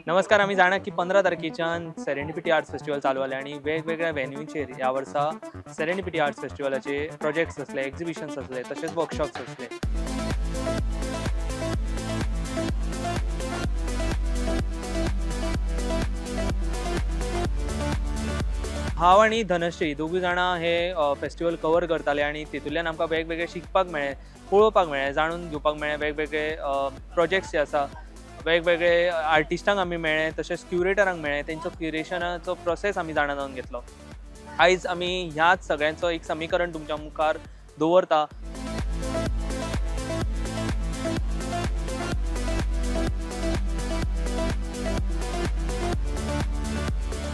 नमस्कार. आमी जाणा की 15 तारखेच्यान सेरेंडिपिटी आर्ट्स फेस्टिवल चालू जालें आनी वेगवेगळ्या व्हेन्यूचेर ह्या वर्सा सेरेंडिपिटी आर्ट्स फेस्टिवलाचे प्रोजेक्ट्स आसले, एक्झिबिशन्स आसले, तशेंच वर्कशॉप्स आसले. हांव आनी धनश्री दोगूय जाणां हे फेस्टिवल कवर करताले आनी तितूंतल्यान आमकां वेगवेगळे शिकपाक मेळ्ळें, पळोवपाक मेळ्ळें, जाणून घेवपाक मेळ्ळें. वेगवेगळे प्रोजेक्ट्स जे आसा, वेगवेगळे आर्टिस्टांक आमी मेळ्ळे, तशेंच क्युरेटरांक मेळ्ळे, तेंचो क्युरेशनाचो प्रोसेस आमी जाणा जावन घेतलो. आयज आमी ह्याच सगळ्यांचो एक समीकरण तुमच्या मुखार दवरता.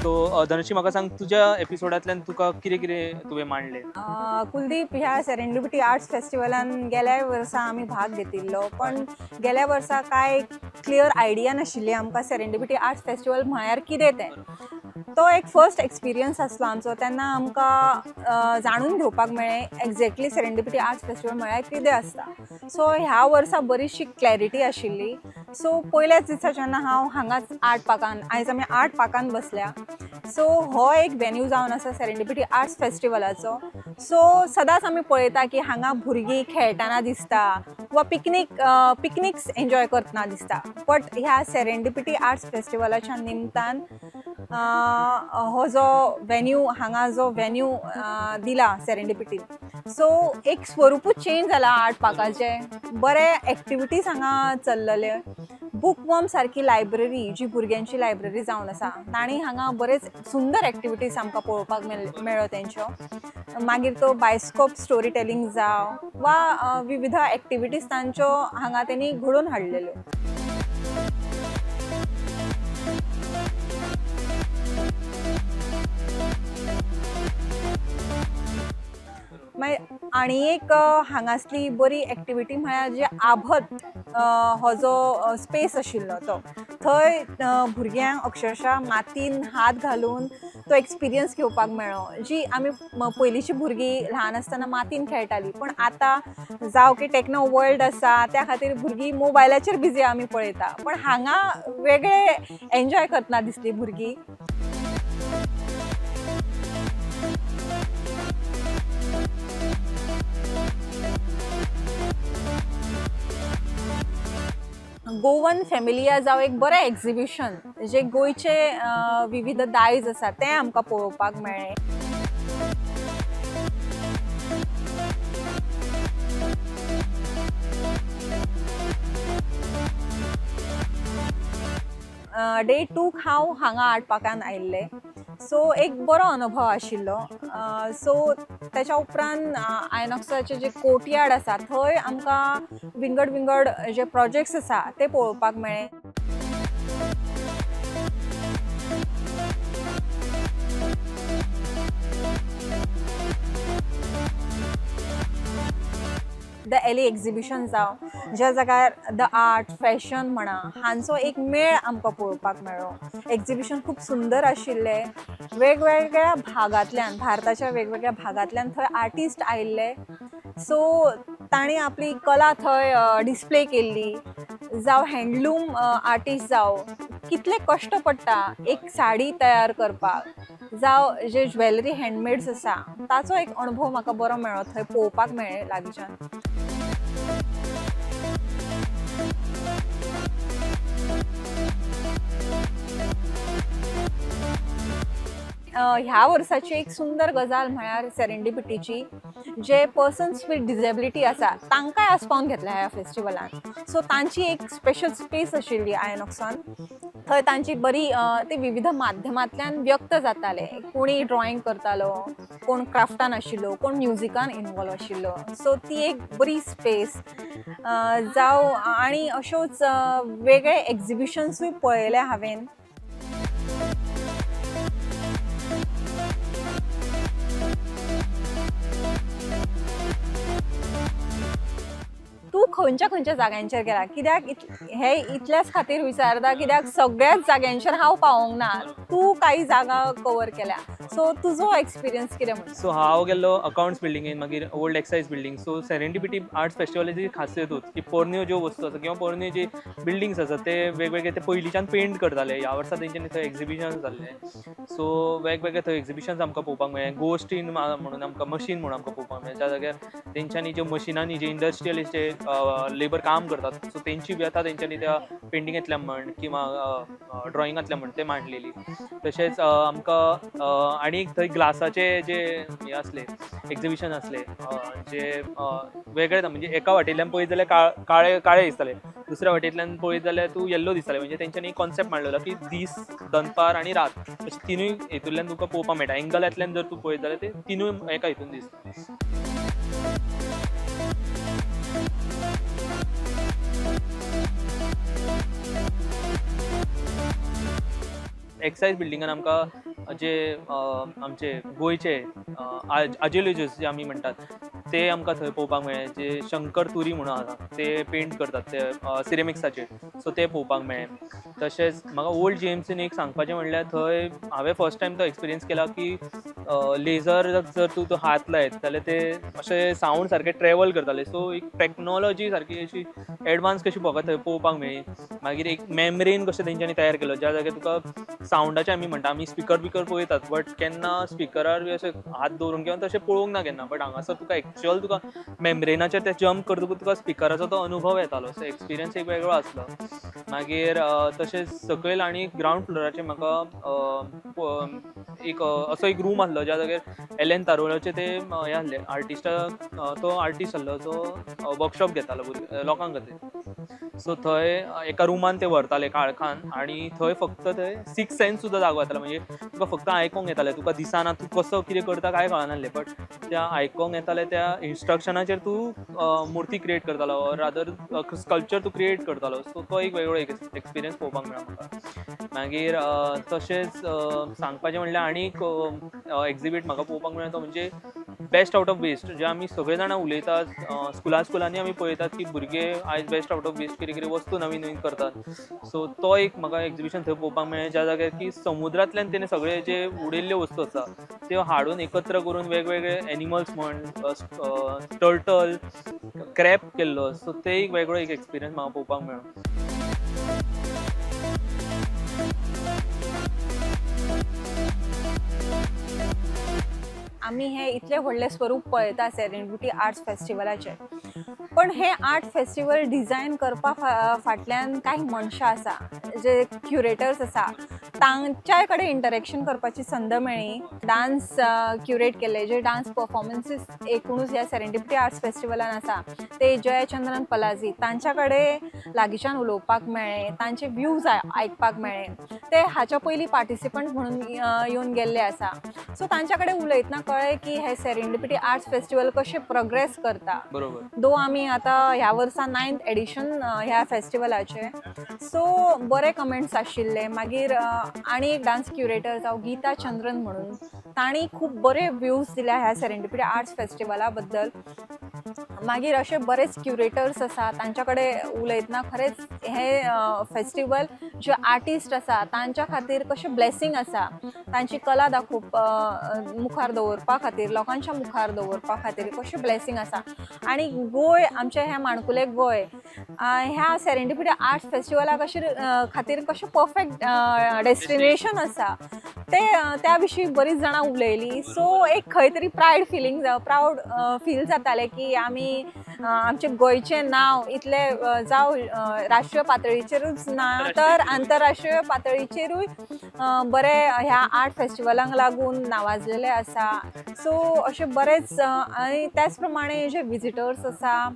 सो धनश्री, म्हाका सांग, तुज्या एपिसोडांतल्यान तुका कितें कितें तुवें मांडलें? कुलदीप, ह्या सेरेंडिपिटी आर्ट्स फेस्टिवलान गेल्या वर्सा आमी भाग घेतिल्लो, पण गेल्या वर्सा कांय क्लियर आयडिया नाशिल्ली आमकां सेरेंडिपिटी आर्ट्स फेस्टिवल म्हळ्यार कितें तें. तो एक फर्स्ट एक्सपिरियन्स आसलो आमचो. तेन्ना आमकां जाणून घेवपाक मेळ्ळें एक्झॅक्टली सेरेंडिपिटी आर्ट्स फेस्टिवल म्हळ्यार कितें आसता. सो ह्या वर्सा बरीचशी क्लॅरिटी आशिल्ली. सो पयल्याच दिसा जेन्ना हांव हांगाच आर्ट पार्कान, आयज आमी आर्ट पार्कान बसल्या, सो हो एक वेन्यू जावन आसा सेरेंडिपिटी आर्ट्स फेस्टिवलाचो. सो सदांच आमी पळयता की हांगा भुरगीं खेळटना दिसता वा पिकनिक्स एन्जॉय करतना दिसता, बट ह्या सेरेंडिपिटी आर्ट्स फेस्टिवलाच्या निमतान हो जो वेन्यू, हांगा जो वेन्यू दिला सेरेंडिपिटीन, सो एक स्वरुपूच चेंज जाला आर्ट पार्काचें. बरे एक्टिविटीज हांगा चल्लले. बुकवर्म सारकी लायब्ररी, जी भुरग्यांची लायब्ररी जावन आसा, तांणी हांगा बरेच सुंदर एक्टिविटीज आमकां पळोवपाक मेळ्ळ्यो तेंच्यो. मागीर तो बायस्कोप स्टोरी टेलिंग जावं वा विविध एक्टिविटीज तांच्यो हांगा तेणी घडोवन हाडलेल्यो. मागीर आनी एक हांगासली बरी एक्टिविटी म्हळ्यार जे आभत हो जो स्पेस आशिल्लो, तो थंय भुरग्यांक अक्षरशः मातयेन हात घालून तो एक्सपिरियन्स घेवपाक मेळ्ळो. जी आमी पयलींची भुरगीं ल्हान आसतना मातयेन खेळटालीं, पूण आतां जावं की टॅक्नो वर्ल्ड आसा, त्या खातीर भुरगीं मोबायलाचेर बिजी आमी पळयता, पण हांगा वेगळे एन्जॉय करतना दिसली भुरगीं. गोवन फॅमिलिया जावं एक बरें एक्झिबिशन, जे गोंयचे विविध दायज आसा तें आमकां पळोवपाक मेळ्ळें. डे टूक हांव हांगा आर्ट पार्कान आयिल्लें. सो एक बरो अनुभव आशिल्लो. सो तेच्या उपरांत आयनॉक्साचे जे कोर्टयार्ड आसा, थंय आमकां विंगड विंगड जे प्रोजेक्ट्स आसा ते पळोवपाक मेळ्ळे. The एली एक्झिबिशन जावं, ज्या जाग्यार the art fashion म्हणा हांचो एक मेळ आमकां पळोवपाक मेळ्ळो. एक्झिबिशन खूब सुंदर आशिल्लें. वेगवेगळ्या भागांतल्यान, भारताच्या वेगवेगळ्या भागांतल्यान थंय आर्टिस्ट आयिल्ले. सो तांणी आपली कला थंय डिस्प्ले केल्ली. जावं हँडलूम आर्टिस्ट जावं, कितले कश्ट पडटा एक साडी तयार करपाक, जावं जे ज्वेलरी हँडमेड्स आसा, ताचो एक अणभव म्हाका बरो मेळ्ळो, थंय पळोवपाक मेळ्ळें लागींच्यान. ह्या वर्साची एक सुंदर गजाल म्हळ्यार सेरेंडिपिटीची जे पर्सन्स विथ डिसेबिलिटी आसा तांकांय आसपावन घेतल्या ह्या फेस्टिवलान. सो तांची एक स्पेशल स्पेस आशिल्ली आयनॉक्सान. थंय तांची बरी ते विविध माध्यमांतल्यान व्यक्त जाताले. कोणी ड्रॉइंग करतालो, कोण क्राफ्टान आशिल्लो, कोण म्युजिकान इनवॉल्व आशिल्लो. सो ती एक बरी स्पेस जावं आनी अश्योच वेगळे एक्झिबिशन्सूय पळयले हांवें. तूं खंयच्या खंयच्या जाग्यांचेर गेला? कित्याक हे इतल्याच खातीर विचारता कित्याक सगळ्याच जाग्यांचेर हांव पावोंक ना, तूं काही जागा कवर केल्या, सो तुजो एक्सपिरियन्स कितें म्हणटा? सो हांव गेल्लो अकाउंट्स बिल्डिंगेन, मागीर old excise building. So Serendipity arts फेस्टिवलाची खासियतूच की पोरण्यो ज्यो वस्तू आसा किंवा पोरण्यो जी बिल्डिंग्स आसा ते वेगवेगळे ते पयलींच्यान पेंट करताले. ह्या वर्सा तेंच्यांनी थंय एक्झिबिशन जाल्लें. सो वेगवेगळे थंय एक्झिबिशन्स आमकां पळोवपाक मेळ्ळे. गोस्ट इन म्हणून आमकां मशीन म्हणून आमकां पळोवपाक मेळ्ळें, ज्या जाग्यार तेंच्यांनी ज्यो मशिनांनी जे इंडस्ट्रियलिस्ट जे लेबर काम करतात, सो तेंची व्यथा तेंच्यांनी त्या पेंटिंगेंतल्यान म्हण किंवा ड्रॉइंगांतल्यान म्हण ते मांडलेली. तशेंच आमकां आनी एक थंय ग्लासाचे जे हे आसले एक्झिबिशन आसले, जे वेगळे, म्हणजे एका वाटेंतल्यान पळयत जाल्यार काळे काळे दिसताले, दुसऱ्या वाटेंतल्यान पळयत जाल्यार तूं येल्लो दिसताले. म्हणजे तेंच्यांनी कॉन्सेप्ट मांडलेलो की दीस, दनपार आनी रात अशे तिनूय हेतूंतल्यान तुका पळोवपाक मेळटा. एंगलांतल्यान जर तूं पळयत जाल्यार ते तिनूय एका हितून दिसता. एक्सायज बिल्डिंगान आमकां जे आमचे गोंयचे आजिओलॉजिस्ट जे आमी म्हणटात ते आमकां थंय पळोवपाक मेळ्ळे. जे शंकर तुरी म्हणून आसा ते पेंट करतात ते सिरेमिक्साचेर, सो ते पळोवपाक मेळ्ळे. तशेंच म्हाका ओल्ड जीएमसीन एक सांगपाचें म्हणल्यार थंय हांवें फर्स्ट टायम तो एक्सपिरियन्स केला की लेजर जर तूं तो हात लायत जाल्यार ते अशें सावंड सारकें ट्रेवल करताले. सो एक टॅक्नोलॉजी सारकी अशी एडवान्स कशी म्हाका थंय पळोवपाक मेळ्ळी. मागीर एक मेमब्रेन कशें तेंच्यांनी तयार केलो ज्या जाग्यार तुका सावंडाचे, आमी म्हणटा आमी स्पिकर बिकर पळयतात बट केन्ना स्पिकरार बी अशें हात दवरून किंवा तशें पळोवंक ना केन्ना, बट हांगासर तुका एक्चुअल तुका मेमब्रेनाचेर ते जम्प करतकूच तुका स्पिकराचो तो अनुभव येतालो. सो एक्सपिरियन्स एक वेगळो आसलो. मागीर तशेंच सकयल आनी ग्रावंड फ्लोराचेर म्हाका एक असो एक रूम आसलो ज्या जाग्यार एल एन तारोलाचे ते हे आसले आर्टिस्टा, तो आर्टिस्ट आसलो जो वर्कशॉप घेतालो भुरग्यां लोकांक खातीर. सो थंय एका रुमान ते व्हरताले काळखान आनी थंय फक्त ते सिक्स सेन्स सुद्दां जागो जातालो. म्हणजे तुका फक्त आयकोंक येतालें, तुका दिसना, तूं कसो कितें करता कांय कळनासलें, बट त्या आयकोंक येतालें त्या इन्स्ट्रक्शनाचेर तूं मुर्ती क्रिएट करतालो ऑर रादर स्कल्पचर तूं क्रिएट करतालो. सो तो एक वेगळो एक एक्सपिरियन्स पळोवपाक मेळ्ळो म्हाका. मागीर तशेंच सांगपाचें म्हणल्यार आनीक एक्झिबीट म्हाका पळोवपाक मेळ्ळो तो म्हणजे बेस्ट आवट ऑफ वेस्ट, जे आमी सगळे जाणां उलयतात, स्कुला स्कुलांनी आमी पळयतात की भुरगे आयज बेस्ट आवट ऑफ वेस्ट कितें कितें वस्तू नवीन नवीन करतात. सो तो एक म्हाका एक्झिबिशन थंय पळोवपाक मेळ्ळें ज्या जाग्यार की समुद्रांतल्यान तेणे सगळे जे उडयल्ल्यो वस्तू आसा त्यो हाडून एकत्र करून वेगवेगळे एनिमल्स म्हण, टर्टल, क्रॅब केल्लो. सो ते एक वेगळो एक एक्सपिरियन्स म्हाका पळोवपाक मेळ्ळो. आमी हे इतलें व्हडलें स्वरूप पळयता सेरेंडिपिटी आर्ट्स फेस्टिवलाचें, पण हे आर्ट फेस्टिवल डिजायन करपा फाटल्यान कांय मनशां आसा, जे क्युरेटर्स आसा, तांच्याय कडेन इंटरेक्शन करपाची संद मेळ्ळी. डान्स क्युरेट केल्ले, जे डान्स परफॉर्मन्सीस एकुणूच ह्या सेरेंडिपिटी आर्ट्स फेस्टिवलान आसा ते जयचंद्रन पलाजी तांच्या कडेन लागींच्यान उलोवपाक मेळ्ळें, तांचे व्यूज आयकपाक मेळ्ळे. ते हाच्या पयलीं पार्टिसिपंट म्हणून येवन गेल्ले आसा. सो तांच्या कडेन उलयतना कळ्ळें की हे सेरेंडिपिटी आर्ट्स फेस्टिवल कशें प्रोग्रेस करता. दो आमी आतां ह्या वर्सा नायन्थ एडिशन ह्या फेस्टिवलाचें, सो बरे कमेंट्स आशिल्ले. मागीर आनी एक डान्स क्युरेटर जावं गीता चंद्रन म्हणून, तांणी खूब बरे व्यूज दिल्या ह्या सेरेंडिपिटी आर्ट्स फेस्टिवला बद्दल. मागीर अशे बरेच क्युरेटर्स आसा, तांच्या कडेन उलयतना खरेंच हे फेस्टिवल जे आर्टिस्ट आसा तांच्या खातीर कशें ब्लेसींग आसा, तांची कला दाखोवप मुखार दवरपा खातीर, लोकांच्या मुखार दवरपा खातीर कशें ब्लेसींग आसा. आनी गोंय आमचें हें माणकुलें गोंय ह्या सेरेंडिपिटी आर्ट्स फेस्टिवला कशें खातीर कशें परफेक्ट डेस्टिनेशन आसा ते त्या विशीं बरीच जाणां उलयलीं. सो एक खंय तरी प्रायड फिलींग, प्रावड फील जातालें की आमी आमचें गोंयचें नांव इतलें जावं राष्ट्रीय पातळीचेरूच ना तर आंतरराष्ट्रीय पातळीचेरूय बरें ह्या आर्ट फेस्टिवलांक लागून नावाजलेलें आसा. सो अशें बरेच आनी त्याच प्रमाणे जे विजिटर्स आसा,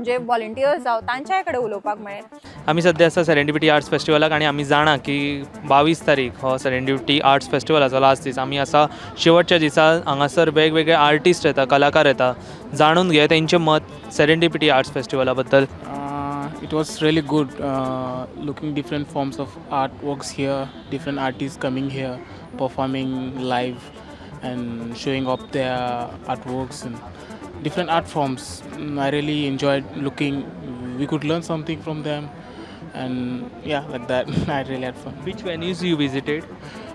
जे वॉलंटियर्स जावं, तांच्याय कडेन उलोवपाक मेळ्ळें. आमी सद्या आसा सेरेंडिपिटी आर्ट्स फेस्टिवलाक आनी आमी जाणा की 22 तारीख हो सेरेंडिपिटी आर्ट्स फेस्टिवलाचो लास्ट दीस. आमी आसा शेवटच्या दिसा. हांगासर वेगवेगळे आर्टिस्ट येता, कलाकार येता. जाणून घे तेंचें मत सेरेंडिपिटी आर्ट्स फेस्टिवला बद्दल. It was really good looking different forms of artworks here, different artists coming here, performing live and showing up their artworks. And different art forms. I really enjoyed looking. We could learn something from them, and yeah, like that. I really had fun. Which venues you visited?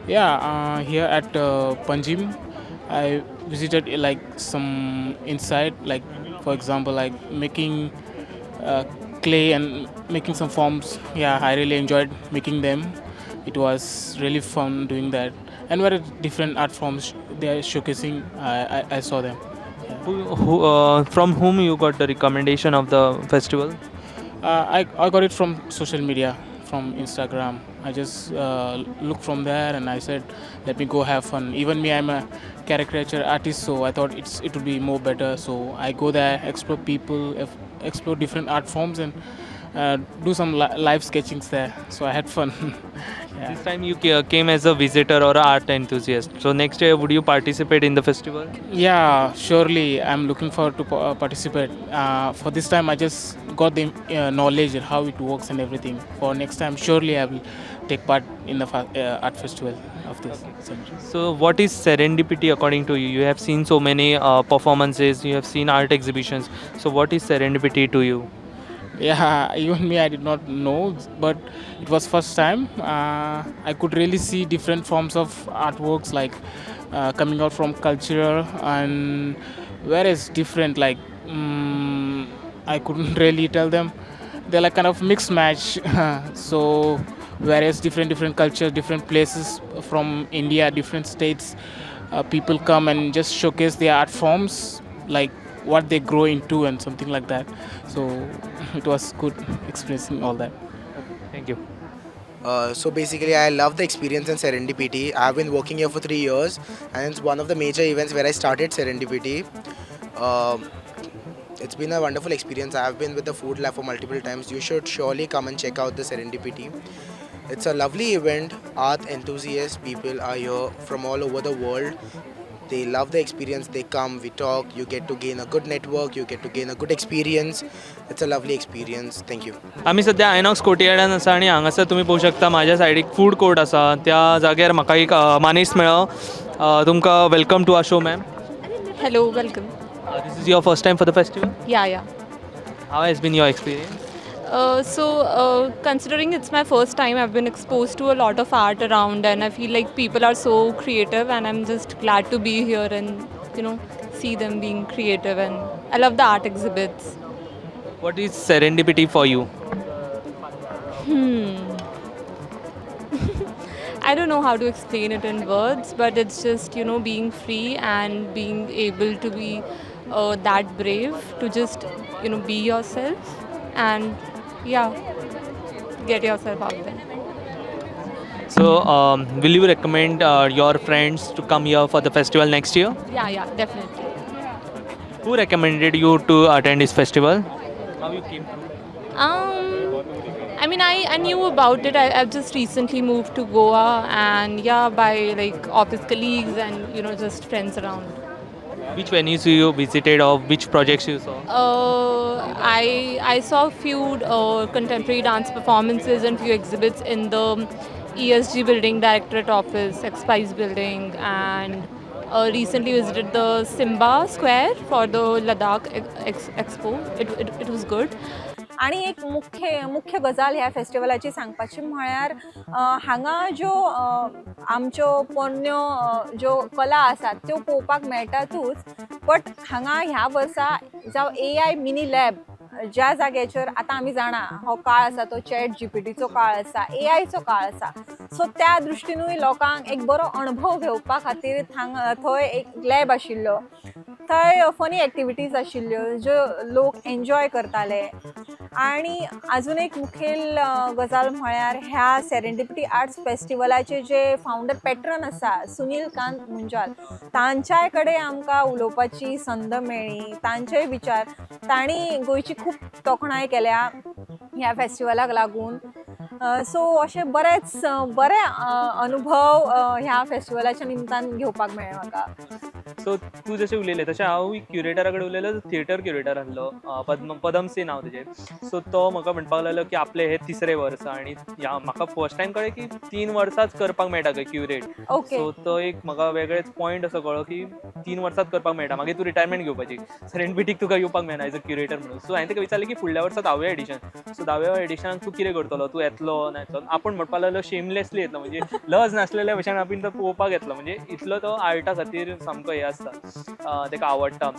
Yeah, here at Panjim, I visited like some inside, like for example, like making clay and making some forms. Yeah, I really enjoyed making them. It was really fun doing that. And very different art forms they are showcasing. I saw them. Yeah. From whom you got the recommendation of the festival? I got it from social media, from Instagram. I just looked from there and I said, let me go have fun. Even me, I'm a caricature artist, so I thought it would be more better. So I go there, explore people, explore different art forms, and do some live sketchings there. So I had fun. Yeah. This time you came as a visitor or a art enthusiast. So next year, would you participate in the festival? Yeah, surely I'm looking forward to participate. For this time, I just got the knowledge and how it works and everything. For next time, surely I will take part in the art festival of this century. So what is serendipity according to you? You have seen so many performances, you have seen art exhibitions. So what is serendipity to you? Yeah, even me, I did not know, but it was first time. I could really see different forms of artworks, like coming out from culture and whereas different, like I couldn't really tell them. They're like kind of mixed match. So whereas different cultures, different places from India, different states, people come and just showcase their art forms, like what they grow into and something like that. So it was good experiencing all that. Thank you. So basically, I love the experience in Serendipity. I've been working here for 3 years, and it's one of the major events where I started Serendipity. Um, it's been a wonderful experience. I've been with the food lab for multiple times. You should surely come and check out the Serendipity. It's a lovely event. Art enthusiasts, people are here from all over the world. They love the experience. They come, we talk. You get to gain a good network. You get to gain a good experience. It's a lovely experience. Thank you. आमी सद्या INOX कोर्टयार्डान आसा आनी हांगासर तुमी पळोवंक शकता म्हाज्या सायडीक फूड कोर्ट आसा. त्या जाग्यार म्हाका एक मानेस्त मेळ्ळो. तुमकां welcome to our show, ma'am. Hello, welcome. This is your first time for the festival? Yeah. How has been your experience? So, considering it's my first time, I've been exposed to a lot of art around, and I feel like people are so creative, and I'm just glad to be here and see them being creative. And I love the art exhibits. What is serendipity for you? I don't know how to explain it in words, but it's just being free and being able to be that brave to just be yourself and, yeah, get yourself out there. So will you recommend your friends to come here for the festival next year? Yeah, definitely. Who recommended you to attend this festival? How you came? I mean, I knew about it. I've just recently moved to Goa, and yeah, by like office colleagues and just friends around. Which venues you visited or which projects you saw? I saw a few contemporary dance performances and few exhibits in the ESG building, Directorate Office, Expice building, and recently visited the Simba Square for the Ladakh Expo. It was good. आनी एक मुख्य मुख्य गजाल ह्या फेस्टिवलाची सांगपाची म्हळ्यार हांगा ज्यो आमच्यो पोरण्यो ज्यो कला आसात त्यो पळोवपाक मेळटातूच, बट हांगा ह्या वर्सा जावं एआय मिनी लॅब, ज्या जाग्याचेर आतां आमी जाणा हो काळ आसा तो चॅट जीपीटीचो काळ आसा, एआयचो काळ आसा, सो त्या दृश्टीनूय लोकांक एक बरो अणभव घेवपा खातीर थांग थंय एक लॅब आशिल्लो. थंय फनी एक्टिविटीज आशिल्ल्यो ज्यो लोक एन्जॉय करताले. आनी अजून एक मुखेल गजाल म्हळ्यार ह्या सेरेंडिपिटी आर्ट्स फेस्टिवलाचे जे फावंडर पेट्रन आसा सुनील कांत मुंजाल, तांच्याय कडेन आमकां उलोवपाची संद मेळ्ळी. तांचेय विचार, तांणी गोंयची खूब तोखणाय केल्या ह्या फेस्टिवलाक लागून. सो अशे बरेच बरे अनुभव ह्या फेस्टिवलाच्या निमतान घेवपाक मेळ्ळे म्हाका. सो तूं जशें उलयलें तशें हांवूय क्युरेटरा कडेन उलयलो, थिएटर क्युरेटर आसलो, पद्म पदमसी नांव तेजें. सो तो म्हाका म्हणपाक लागलो की आपलें हें तिसरें वर्स आनी ह्या म्हाका फर्स्ट टायम कळ्ळें की 3 वर्सांच करपाक मेळटा खंय क्युरेट. सो तो एक म्हाका वेगळेच पॉयंट असो कळ्ळो की 3 वर्सांच करपाक मेळटा, मागीर तूं रिटायरमेंट घेवपाची, सेरेंडिपिटीक तुका येवपाक मेळना एज अ क्युरेटर म्हणून. सो हांवें ताका विचारलें की फुडल्या वर्सा धावें एडिशन, सो धाव्या एडिशनाक तूं कितें करतलो, तूं येतलो ना येतलो? आपूण म्हणपाक लागलो शेमलेसली येतलो, म्हणजे लज नासलेल्या भशेन आपूण तो पळोवपाक येतलो. म्हणजे इतलो तो आर्टा खातीर सामको हें आसता, ताका आवडटा.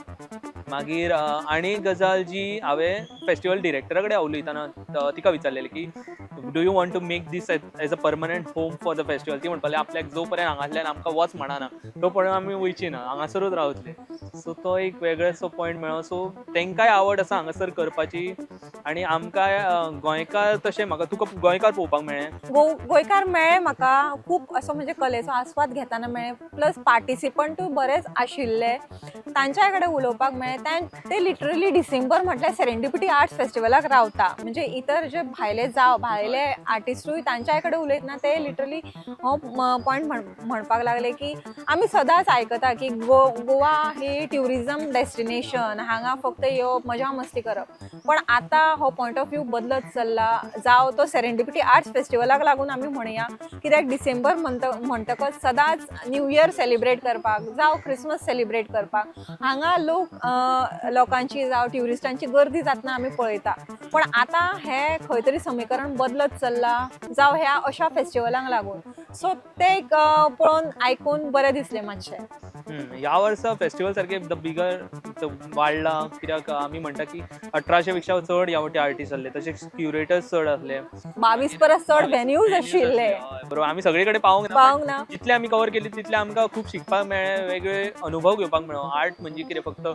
मागीर आनी एक गजाल जी हांवें फेस्टिवल डिरेक्टरा कडेन उलयतना तिका विचारलेली की do you want to make this as a permanent home for the festival? ती म्हणपाक लागली आपल्याक जो पर्यंत हांगासल्यान आमकां वच म्हणना तो पर्यंत आमी वयची ना, हांगासरूच रावतले. सो तो एक वेगळोसो पॉयंट मेळ्ळो. सो तांकांय आवड आसा हांगासर करपाची आनी आमकांय गोंयकार तशें म्हाका तुका गोंयकार पळोवपाक मेळ्ळें? गोंयकार मेळ्ळे म्हाका खूब, असो म्हणजे कलेचो आस्वाद घेतना मेळ्ळे, प्लस पार्टिसिपंटूय बरेच आशिल्ले, तांच्या कडेन उलोवपाक मेळ्ळें. ते लिटरली डिसेंबर म्हटल्यार सेरेंडिपिटी आर्ट्स फेस्टिवलाक रावता. म्हणजे इतर जे भायले जावं भायले आर्टिस्टूय तांच्या कडेन उलयतना ते लिटरली हो पॉयंट म्हणपाक लागले की आमी सदांच आयकता की गोवा ही ट्युरिजम डेस्टिनेशन, हांगा फक्त येवप, मजा मस्ती करप, पण आतां हो पॉयंट ऑफ व्यू बदलत चल्ला, जावं तो सेरेंडिपिटी आर्ट्स फेस्टिवलाक लागून आमी म्हणया, कित्याक डिसेंबर म्हणटकच सदांच न्यू इयर सेलिब्रेट करपाक जावं क्रिसमस सेलिब्रेट करपाक हांगा लोक लोकांची जावं ट्युरिस्टांची गर्दी जातना आमी पळयता. पण आतां हें खंय तरी समीकरण बदलत चल्लां, जावं ह्या अशा फेस्टिवलांक लागून. सो तें एक पळोवन आयकून बरें दिसलें मातशें. ह्या वर्सा फेस्टिवल सारकें the बिगर वाडला, कित्याक आमी म्हणटा की 1800 पेक्षा चड ह्या फावटी आर्टिस्ट आसले, तशेंच क्युरेटर्स चड आसले. 22 परस चड व्हेन्यूज आशिल्ले. हय, बरोबर, आमी सगळे कडेन पावोंक ना. पावंक ना. जितले आमी कवर केली तितले आमकां खूब शिकपाक मेळ्ळें, वेगळे अनुभव घेवपाक मेळ्ळो. आर्ट म्हणजे कितें फक्त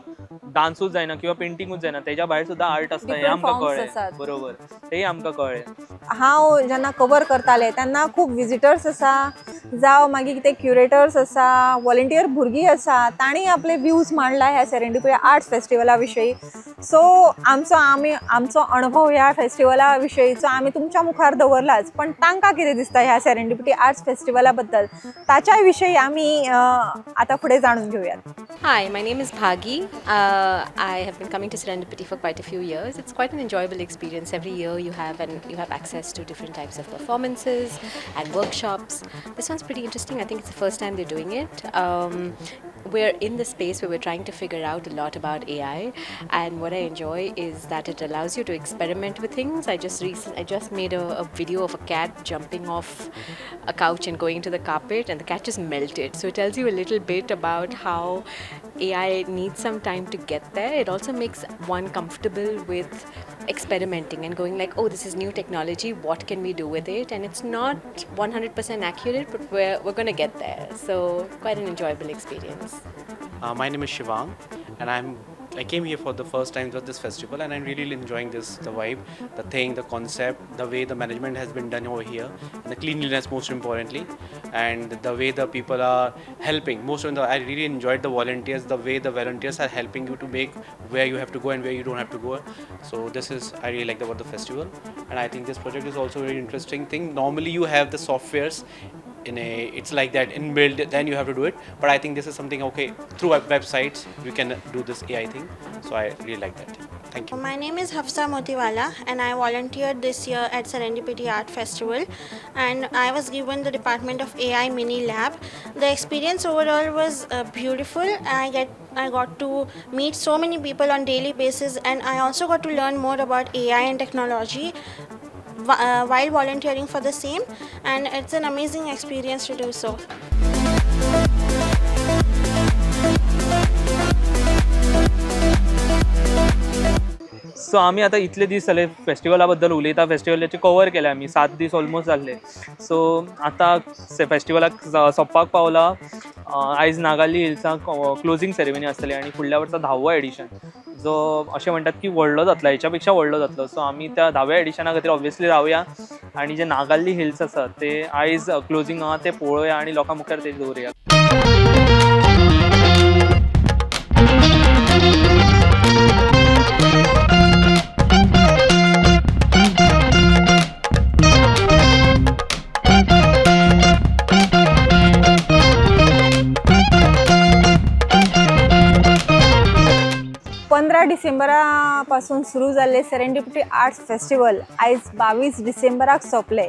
डान्सूच जायना किंवा पेंटिंगूच जायना, तेज्या भायर सुद्दां आर्ट आसता हें Different आमकां forms कळ्ळें. आसात. बरोबर, तेंय आमकां कळ्ळें. हांव जेन्ना कवर करतालें तेन्ना खूब विजिटर्स आसा, जावं मागीर कितें क्युरेटर्स आसा, वॉलंटियर भुरगीं आसा, तांणी आपले व्यूज मांडला ह्या सेरेंडिपिटी आर्ट्स फेस्टिवला विशयी. सो आमचो आमी आमचो अणभव ह्या फेस्टिवला विशयीचो आमी तुमच्या मुखार दवरलाच, पण तांकां कितें दिसता ह्या सेरेंडिपिटी आर्ट्स फेस्टिवला बद्दल ताच्या विशयी आमी आतां फुडें जाणून घेवयात. Hi, my name is Bhagi. I have been coming to Serendipity for quite a few years. It's quite an enjoyable experience. Every year you have access to different types of performances and workshops. This one's pretty interesting. I think it's the first time they're doing it. We're in the space where we're trying to figure out a lot about AI, and what I enjoy is that it allows you to experiment with things. I just made a video of a cat jumping off a couch and going to the carpet, and the cat just melted. So it tells you a little bit about how AI needs some time to get there. It also makes one comfortable with experimenting and going like, oh, this is new technology. What can we do with it? And it's not 100% accurate, but we're going to get there. So quite an enjoyable experience. My name is Shivang, and I came here for the first time for this festival, and I'm really enjoying this, the vibe, the thing, the concept, the way the management has been done over here, and the cleanliness most importantly, and the way the people are helping. Most of the I really enjoyed the volunteers, the way the volunteers are helping you to make where you have to go and where you don't have to go. So this is I really like about the festival, and I think this project is also a very interesting thing. Normally you have the softwares in a it's like that inbuilt, then you have to do it, but I think this is something, okay, through websites you can do this AI thing. So I really like that. Thank you. My name is Hafsa Motiwala and I volunteered this year at Serendipity Art Festival, and I was given the department of AI Mini Lab. The experience overall was beautiful. I got to meet so many people on daily basis, and I also got to learn more about AI and technology while volunteering for the same, and it's an amazing experience to do so. So आमी आतां इतले दीस जाले फेस्टिवला बद्दल उलयता, फेस्टिवलाचे cover केले आमी, 7 दीस ऑलमोस्ट जाल्ले. सो आतां फेस्टिवलाक सोंपपाक पावला. आयज नागाली हिल्साक क्लोजींग सेरेमनी आसतली आनी फुडल्या वर्सा धावो एडिशन जो अशें म्हणटात की व्हडलो जातलो, हेच्या पेक्षा व्हडलो जातलो. सो आमी त्या धाव्या एडिशना खातीर ऑब्वियसली रावया आनी जे नागाली हिल्स आसा ते आयज क्लोजींग आहा ते पळोवया आनी लोकां मुखार ते दवरुया. 15 डिसेंबरा पासून सुरू जाल्ले सेरेंडिपिटी आर्ट्स फेस्टिवल आयज 22 डिसेंबराक सोंपले.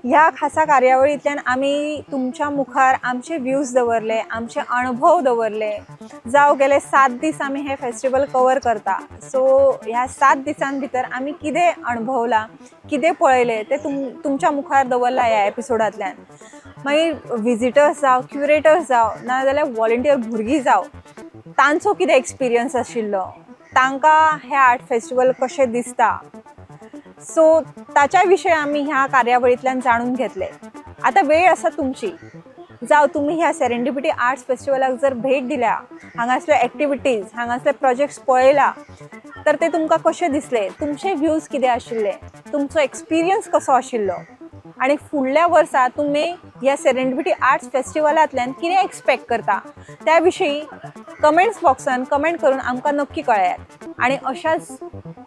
ह्या खासा कार्यावळींतल्यान आमी तुमच्या मुखार आमचे व्यूज दवरले, आमचे अणभव दवरले. जावं गेले 7 दीस आमी हे फेस्टिवल कवर करता, सो ह्या 7 दिसां भितर आमी कितें अणभवलां, कितें पळयलें तें तुमच्या मुखार दवरलां ह्या एपिसोडांतल्यान. मागीर विजिटर्स जावं, क्युरेटर्स जावं, नाजाल्यार वॉलंटियर भुरगीं जावं, तांचो कितें एक्सपिरियन्स आशिल्लो, तांकां हें आर्ट फेस्टिवल कशें दिसता, सो ताच्या विशयी आमी ह्या कार्यावळींतल्यान जाणून घेतले. आतां वेळ आसा तुमची. जावं तुमी ह्या सेरेंडिपिटी आर्ट्स फेस्टिवलाक जर भेट दिल्या, हांगासले एक्टिविटीज, हांगासले प्रोजेक्ट्स पळयला तर ते तुमकां कशें दिसले, तुमचे व्यूज कितें आशिल्ले, तुमचो एक्सपिरियन्स कसो आशिल्लो आनी फुडल्या वर्सा तुमी ह्या सेरेंडिपिटी आर्ट्स फेस्टिवलांतल्यान कितें एक्सपेक्ट करता, त्या विशयी कमेंट्स बॉक्सान कमेंट करून आमकां नक्की कळयात आनी अशाच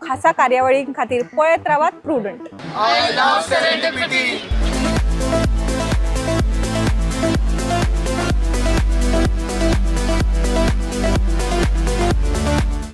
खासा कार्यावळीं खातीर पळयत रावात प्रुडंट. I love Serendipity.